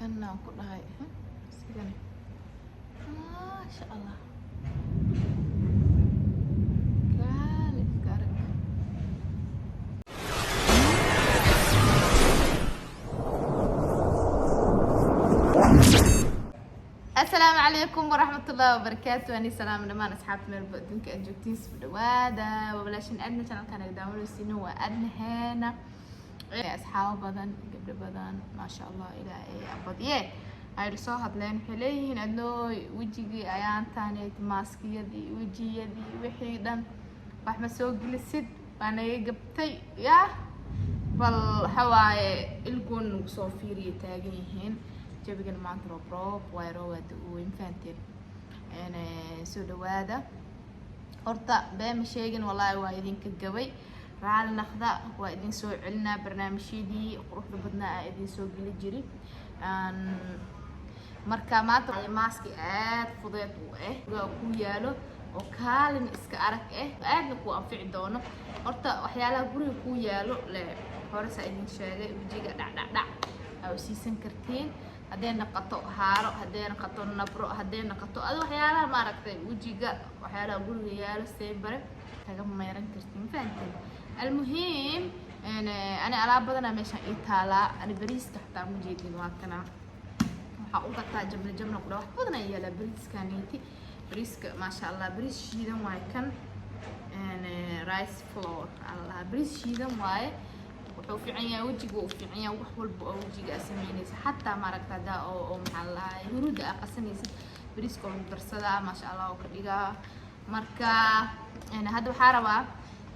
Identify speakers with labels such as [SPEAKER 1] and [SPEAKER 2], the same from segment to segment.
[SPEAKER 1] Kanaan ku dhahay isigana, maasha Allah, kaale iska arag. Asalaamu calaykum waraxmatullahi wabarakaatu. Ani salaam dhammaan asxaabta meelba adduunka aad joogtiin, soo dhawaada. Waa walaashin Adna, channelkan naga daawanaysiino waa Adnaheena. Asxaabo badan, gabdho badan, maasha Allah, Ilaahay abadye, ay soo hadleen. Waxay leeyihiin: "Adnooy, wejigii ayaantaaneed, maaskiyadii, wejiyadii, wixii dhan wax ma soo gelisid, waa naga gabtay." Yah, bal waxa waaye ilgoon nagu soo fiiriya taagan yihiin. Jawigan maanta roob roob waay, roob da-ooyin, fahanteen? Soo dhawaada. Horta been ma sheegin, wallaahi waa idinka gabay, raali naqda. Waa idin soo celinaa barnaamijyadii quruxda badnaa aa idin soo geli jiri. Marka maanta maaski aad fudeed u ah ku yaalo oo kaalin iska arag ah, aadna kuu anfici doono. Horta waxyaalaha guriga kuu yaalo le hore saa idin sheegay, wejiga dhac dhac dhac aa u siisan kartiin, hadday noqoto haaro, hadday noqoto nabro, hadday noqoto adi waxyaalaha maaragtay wejiga, waxyaalaha guriga yaalo sembare kaga meeran kartiin, ma fahanteen? Almuhiim, ani alaab badanaa meeshaan ii taalaa. Ani bariiska xataa ma jeedin, waa kana, waxaa u gataa jabna jabna ku dha. Wax badan ayaa yaalaa. Bariiskaniti, bariiska, maasha Allah, bariis shiidan waaye kan, rice flour aa la dhahaa, bariis shiidan waaye. Wuxuu fiican yahay wejiga, uu fiican yahay wax walba oo wejiga aa sameynaysa, xataa maaragta haddaa oo maxaa la dhahaa, huruuda aa qasanaysid, bariiska oo lagu darsadaa, maasha Allah, oo ka dhigaa. Marka hadda waxaa rabaa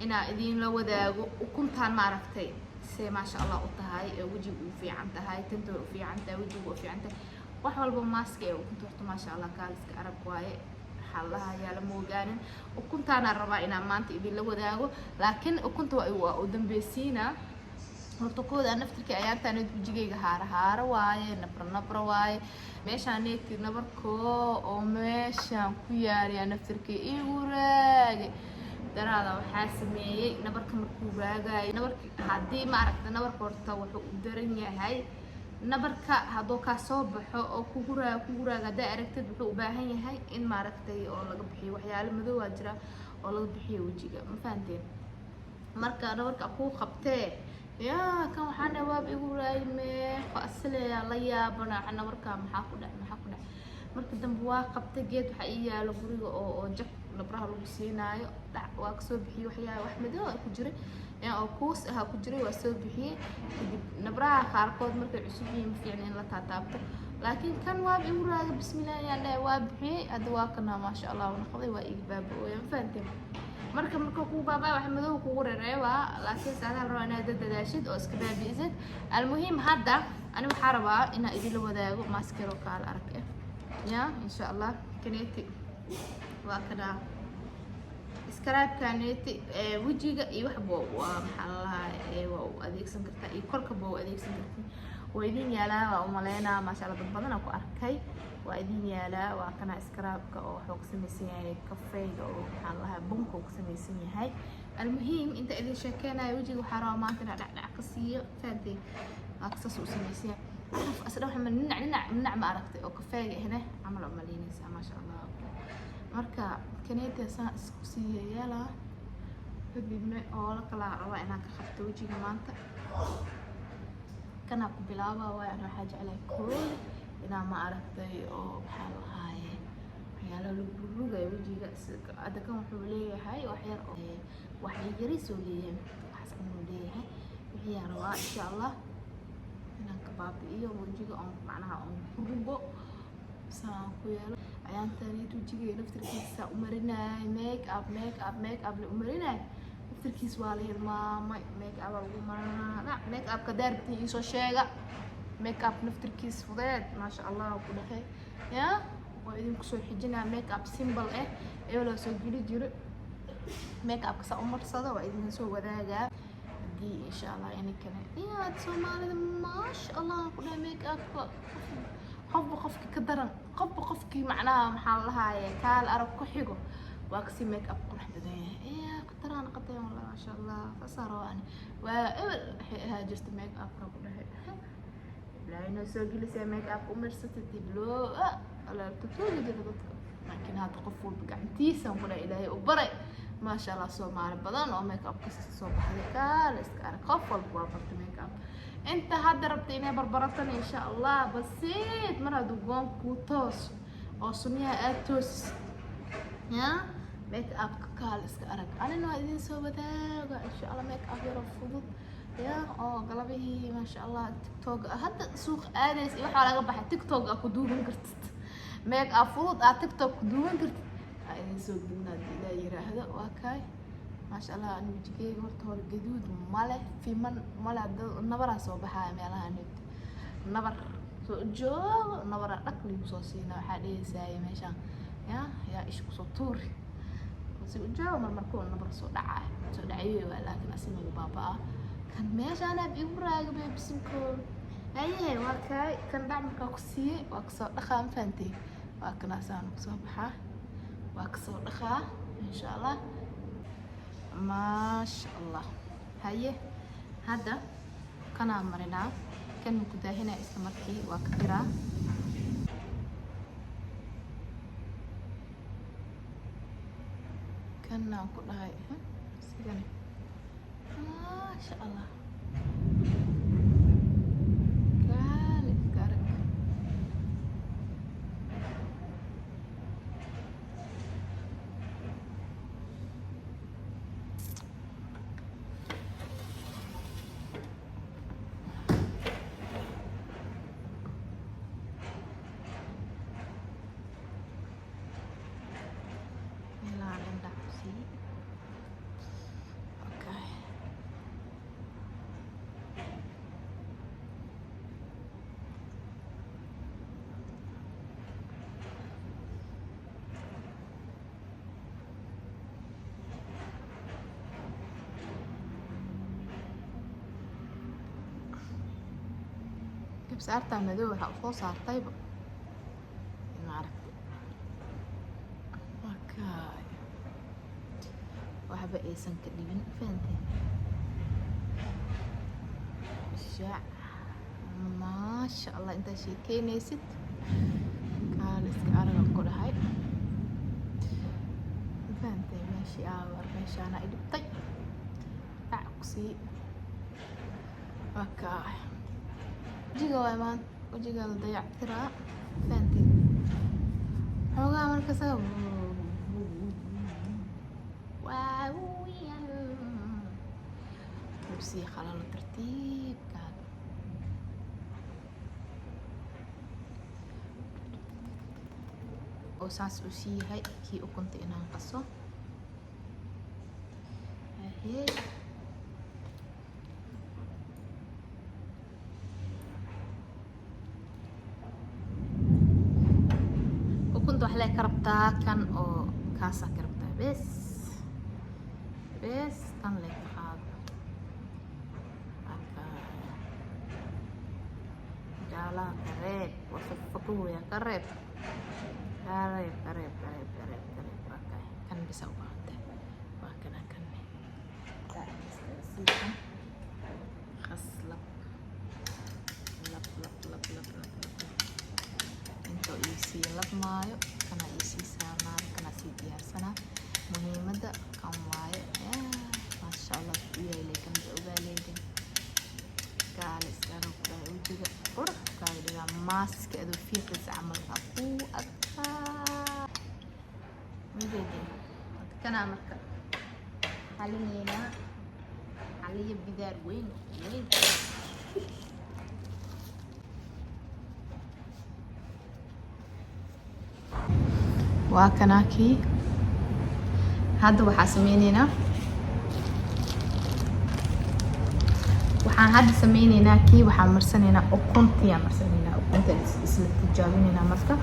[SPEAKER 1] inaa idinla wadaago ukuntaan, maaragtay, see maasha Allah u tahay ee wejiga u fiican tahay, tinta way u fiican tahay, wejiga u fiican tahay, wax walba maaska ee ukunta. Horta maasha Allah, kaaliska arag waaye. Waxaa la dhahayaa lama ogaanin. Ukuntaanaa rabaa inaan maanta idinla wadaago, laakiin ukunta waa u dambeysiinaa. Horta kooda naftirkii ayaantaan wejigayga haara haaro waaye, nabro nabro waaye. Meeshaan neeti nabarkoo oo meeshaan ku yaalayaa naftirkii igu raagay. Daraada waxaa sameeyey nabarka markuu raagayo, nabarka haddii maaragta, nabarka horta wuxuu u daran yahay, nabarka hadduu kaa soo baxo oo kugu raago, kugu raago, haddaa aragtid, wuxuu u baahan yahay in maaragtay oo laga bixiyo. Waxyaalo madow aa jira oo laga bixiyo wejiga, ma fahanteen? Marka nabarka kuu qabtee yaa kan, waxaan dhahay waaba igu raagay, meeqo asileyaa la yaabana nabarka, maxaa ku dhac, maxaa ku dhac? Marka dambe waa qabtay geed waxaa ii yaalo guriga oo jag nabraha lagu siinaayo. Dhac, waa kasoo bixiyey waxyaa wax madow ah ku jiray oo kuus ahaa ku jiray, waa soo bixiyey. Kadib nabraha qaarkood markay cusub yihiin ma fiicna in la taataabto, laakiin kan waaba igu raagay. Bismillah ayaan dhahay, waa bixiyey. Hadda waa kana, maasha Allah, noqday, waa iga baaba-ooya, ma fahanteen? Marka kuu baabaa wax madow kugu rereebaa, laakiin saadaha la rabaa inaad dadaashid oo iska baabi'isid. Almuhiim, hadda ani waxaa rabaa inaan idinla wadaago maaskero kaala arag ah ya, insha Allah. Kaneti waa kana, scrubkaneti wejiga iyo waxba waa, maxaa la lahaa, waa u adeegsan kartaa iyo korkaba waa u adeegsan kartaa. Waa idin yaalaa, waa umaleynaa, maasha Allah, dad badan aan ku arkay. Waa idin yaalaa, waa kana scrubka oo wuxuu ka samaysan yahay kafeyga oo maxaa la lahaa, bunka uu ka samaysan yahay. Almuhiim, inta idin sheekeynayo, wejiga waxaa rabaa maanta inaa dhacdhac ka siiyo, fahantay? Waa saas uu samaysan yahay. Caraf asna waxa ninac ninac ninac, ma aragtay, oo kafeega ahne camal umaleynaysaa, maasha Allah. Marka kaneeta saan isku sii yeelaa, kadibna oola kalaa rabaa inaan ka qabto wejiga maanta. Kanaa ku bilaaba waayo ana waxaa jeclahay kooda inaa ma aragtay oo maxaa la lahaaye, waxyaalaha lagu rugayo wejiga. Hadda kan wuxuu leeyahay wax yar oo wax yaris uu leeyahay, waxaas camal uu leeyahay. Wixii aan rabaa, insha Allah, inaan ka baabi'iyo wejiga oon macnaha oon ku rugo, saan ku yeelo. Ayaantanit wejigay laftirkiisa u marinay make up, make up, make up la u marinay, laftirkiis waa la hilmaamay. Make up aa lagu marinaa dhac. Make upka daarabtiin iisoo sheega. Make up naftirkiis fudeed, maasha Allah, ku dhahay ya, waa idinku soo xijinaa make up simple ah ee loo soo geli jiro. Make upka saa u marsado waa idin soo wadaagaa haddii, insha Allah. Inikana yaad Soomaalida, maasha Allah, ku dhahay, make upka qofba qofki ka daran, qofba qofkii macnaha maxaa la lahaaye, kaal arag ku xigo, waa kasii make up qurux badan yahay. Ya qataraan qateen wallah, maasha Allah, saasaa rabaa ani. Waa ebel waxay ahaa jirta make upka, ku dhahay. Hiblaayo soo gelisay make up u marsatay hibloo alaabta tuugi jira dadka. Laakiin hadda qof walba gacantiisa ku dhahay Ilaahay u baray. Maasha Allah, Soomaali badan oo make up kasta soo baxday, kaale iska arag, qof walba waa bartay make up. Inta hadda rabta inay barbaratana, insha Allah, basiid mar hadduu goon kuu toos oo sunyaha aada toosis ya make upka, kaale iska arag. Anina waa idin soo wadaaga, insha Allah, make up yaroo fudud ya oo galabihii, maasha Allah, TikTok hadda suuq aadaysa iyo waxaa laga baxay. TikTok aa ku duuban kartid, make up fudud aa TikTok ku duuban kartid, aa idin soo gelina haddii Ilaah yiraahdo. Waa kaay, maasha Allah. Ani wejigeyga horta hore gaduud male, fiman male, nabaraa soo baxaaya meelaha nid, nabar soo joogo, nabaraa dhag liigu soo siina. Waxaa dhehaysaaya meeshaan ya yaa isha kusoo tuuri si ujoogo, marmarkuu nabar soo dhacay, soo dhacayo waa, laakiin asina wuu baaba'aa. Kan meeshaanaab igu raaga beebisinko. Haye, waa kaay. Kan dhac markaa ku siiyey, waa kasoo dhaqaa. Ma fahantay? Waa kanaasaan kusoo baxaa, waa kasoo dhaqaa, insha Allah. Maasha Allah. Haye, hadda kanaa marinaa, kan ku daahinaa isla markii waa ka tiraa. Kanaan ku dhahay sigani, maasha Allah, kaale iska arag. Meelahaan indhac ku siiyey. Okay, kabsaartaa madow waxaa usoo saartayba, maaragtay? Okay, waxba aysan ka dhibin, fahantay? Shaac, maasha Allah. Intaa sheekeynaysid, kaale iska aragan ku dhahay, fahantay? Meeshii aawar meeshaana i dhibtay, dhac ku sii. Waa wejiga waay maanta, wejiga la dayactiraa, fahantay? Xoogaa markasa waa uu sii qalalo tartiibkaaga. Oo saas uu sii yahay kii ukunta inaan qaso. Ahey, ukunta wax lee ka rabtaa kan oo kaasaa ka rabtaa. Bes bes, kan lee ka qaado. Haka jaalaha ka reeb, wasaqfakuhuya ka reeb, ka reeb, ka reeb, ka reeb, ka reeb, ka reeb. Waa kay, kan bisa u baahantay, waa kana kan siikan. Khas, lab lab lab lab lab lab lab. Inta iisii labmaayo, kana iisii saarnaado, kana sii diyaarsanaa. Muhiimadda kan waaye. Maasha Allah, isku yahay kan ba ogaaleydin. Kaale iska arag ku dhahay, wejiga qurux kaaga dhigaa, maaska adoo fiiqaysa camal aa kuu adkaa. Majeedin kanaa marka xalineynaa, xaliya bidaar weyn weyn. Waa kanaa kii. Hadda waxaa sameyneynaa, waxaan hadda sameyneynaa kii waxaan marsanaynaa ukuntiyaa marsanaynaa, ukunta isla tijaabineynaa. Marka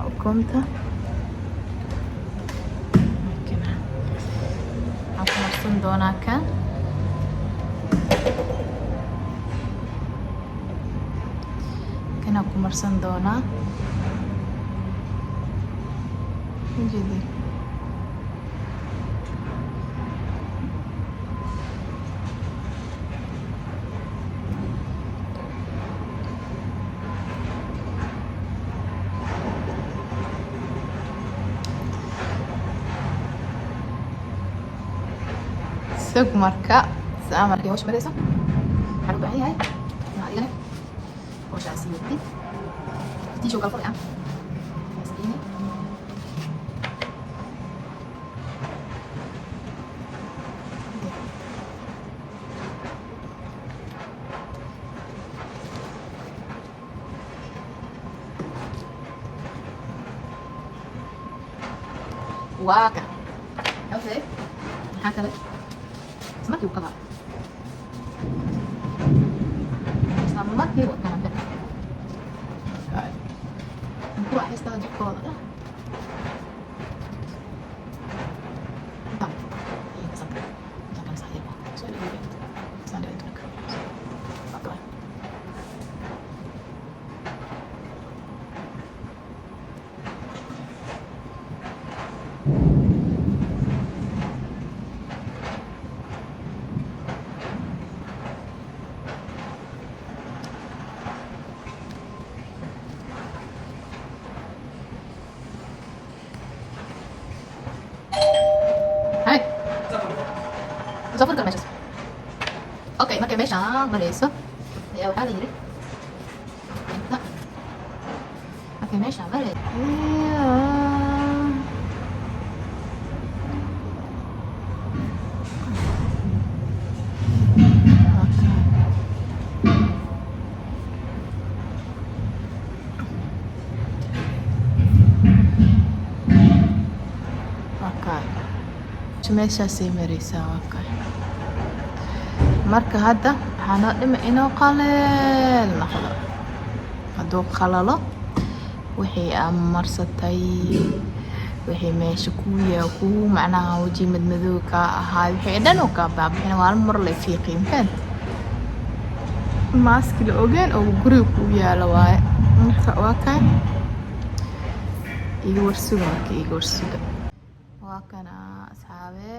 [SPEAKER 1] ukunta markana waxaan ku marsan doonaa kan, kanaa ku marsan doonaa. Ujeedin. Sug marka saa markay hawsha marayso, waxaa loo baahan yahay inaa adigana hawsha aad sii wadid. Tissue kala furaya Maskiini. Waa kan. Okay, maxaa kale? Isla markii uu kabaa, isla markii uu kana ku raaxaystaa jirkooda dhan. Intaan iyo kasanka intaan kala saxiiba soo dhiibay saan dhiibay tunka waa kale. Hay, soo furi kara meeshaas. Okay, markay meeshaan marayso ayaa waxaa la yiri inta markay meeshaan marayso. Okay. Okay. Meeshaasay maraysaa, waa kay. Marka hadda waxaa noo dhima inuu qaleel noqdo. Hadduu qalalo, wixii aa marsatay, wixii meesha kuu yaa kuu macnaha weji madmadow kaa ahaa, wixii dhan oo kaa baabixina, waa hal mar la fiiqi mafahant. Maaski la ogeen oo guriga kuu yaalo waaye. Marka waa kay, iga warsuga. Marka iga warsuga, waa kana asxaabe.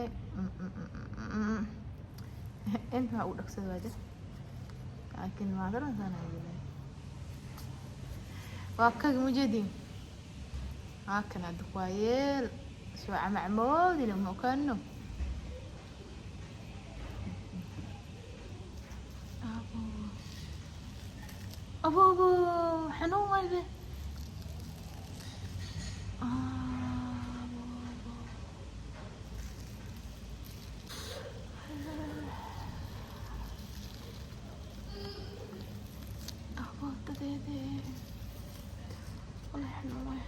[SPEAKER 1] Inta waxaa ugu dhagsada waa jir, laakiin waa garansana. Waa kaga mujeedin, waa kana duqwaayeel soo camacmoodina mokano. Abo abo abo, xanuun waybe. Abo abo. Abo dadeede, wallahi xanuun waay.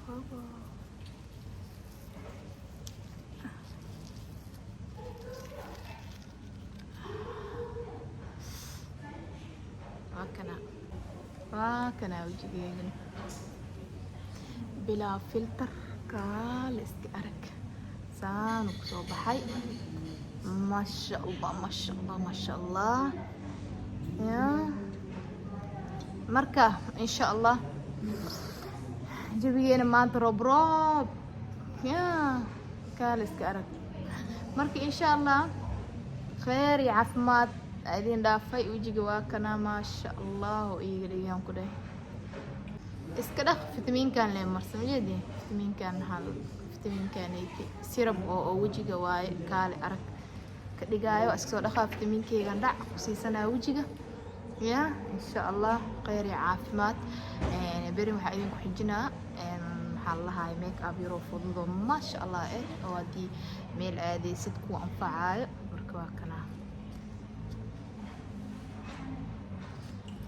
[SPEAKER 1] Abo. Waa kana, waa kana wejigeygana bilaa filter, kaale iska arag, saanu kusoo baxay. Maasha Allah, maasha Allah, maasha Allah ya. Marka insha Allah jawigeena maanta roob roob ya, kaale iska arag. Marka insha Allah kheyr iyo caafimaad aa idin dhaafay. Wejiga waa kana, maasha Allah oo iiga dhigaan ku dheh. Iska dhaq fitamiinkan le marsan majeedi. Fitamiinkan maxaa? Fitamiinkan sirab oo wejiga waaye, kaale arag ka dhigaayo. Waa iska soo dhaqaa fitamiinkeygan, dhac ku siisanaa wejiga ya. Insha Allah kheyr iyo caafimaad. Beri waxaa idinku xijinaa, maxaa la lahaay, make up yaroo fudud oo maasha Allah oo haddii meel aadeysid ku anfacaayo. Marka waa kana,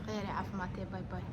[SPEAKER 1] kheyr iyo caafimaad. Bye bye.